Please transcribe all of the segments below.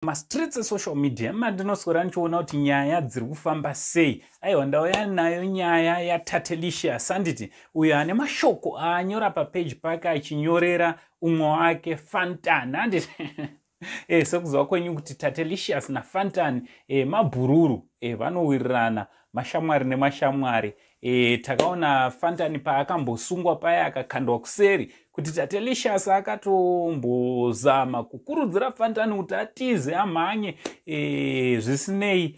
Mastreets esocial media mandinoswera ndichiona kuti nyaya dziri kufamba sei. Aiwa, ndauya nayo nyaya yaTatelicious, handiti? Uyo ane mashoko aanyora papeji pake achinyorera umwe wake Fantan, handiti? Sekuziva kwenyu kuti Tatelicious naFantan mabhururu, vanowirirana, mashamwari nemashamwari. Takaona Fantan paakambosungwa paya, akakandwa kuseri, kuti Tatelicious akatombozama kukurudzira Fantan kuti atize, amhanye. Zvisinei,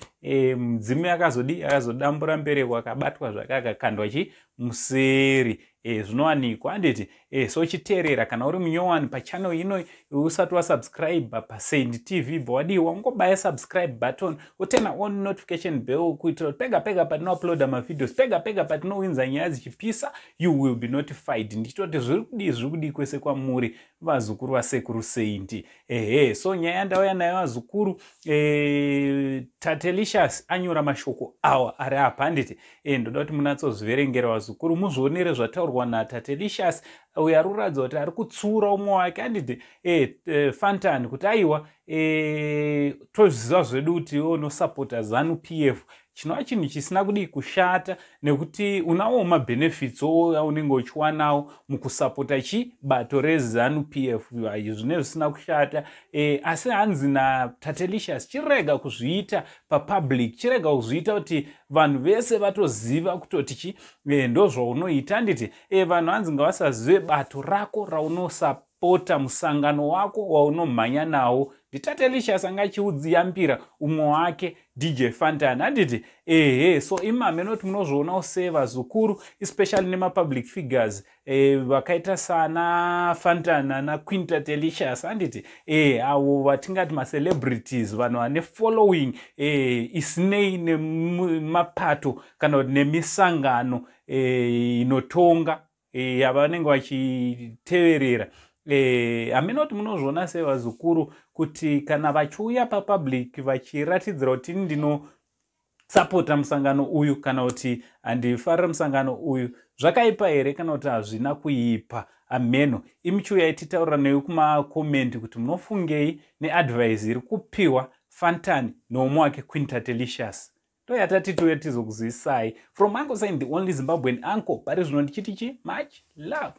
mudzimu akazodi akazodambura mbereko, akabatwa zvake, akakandwa chi museri. Zvinowanikwa, handiti? So chiteerera, kana uri munyowani pachannel ino, usati wasubscribe paSaint TV, bva wadii? Wangobaya subscribe button, woturn on notification bell, kuitira kuti pega pega patinouploada mavideos, pega pega patinowinza nyaya dzichipisa, you will be notified. Ndichitoti zviri kudii, zviri kudii kwese kwamuri, vazukuru vasekuru Saint? Ehe, so nyaya yandauya nayo, vazukuru, Tatelicious anyora mashoko awa ari apa, handiti? Ndoda kuti munatsozviverengera, vazukuru, muzvionere zvataurwa naTatelicious uyo ari kuratidza kuti ari kutsiura umwe wake, handiti? Fantan, kuti aiwa, tozviziva zvedu kuti iwe unosapota ZANU PF, chinova chinhu chisina kudii kushata, nekuti unawo mabenefits aunenge uchiwanawo mukusapota chi bato reZANU PF, zvine zvisina kushata. Asi hanzi naTatelicious, chirega kuzviita papublic, chirega kuzviita kuti vanhu vese vatoziva kutoti chi ndo zvaunoita, handiti? Vanhu hanzi ngavasazive bato rako raunosapota, musangano wako waunomhanya nawo. NdiTatelicious anga achiudziyambira umwe wake DJ Fantan, handiti? Ehe, so imame noti munozvionawo sei, vazukuru, especially nemapublic figures vakaita sana Fantan ana Queen Tatelicious, handiti? Avo vatingati macelebrities, vanhu vane following isinei nemapato kana kuti nemisangano inotonga yavanenge vachiteverera. Hamina kuti munozviona sei, vazukuru, kuti kana vachiuya papublic vachiratidzira kuti ini ndinosapota musangano uyu kana kuti handifarira musangano uyu, zvakaipa here kana kuti hazvina kuipa? Ameno imi, chiuyai titaurira newe kumacomments kuti munofungei neadvice iri kupiwa Fantan neumwe wake Queen Tatelicious. Ndo yatati tiuye tizokuzivisai. From Uncle Saint, the only Zimbabwean uncle, pari zvino ndichiti chi much love.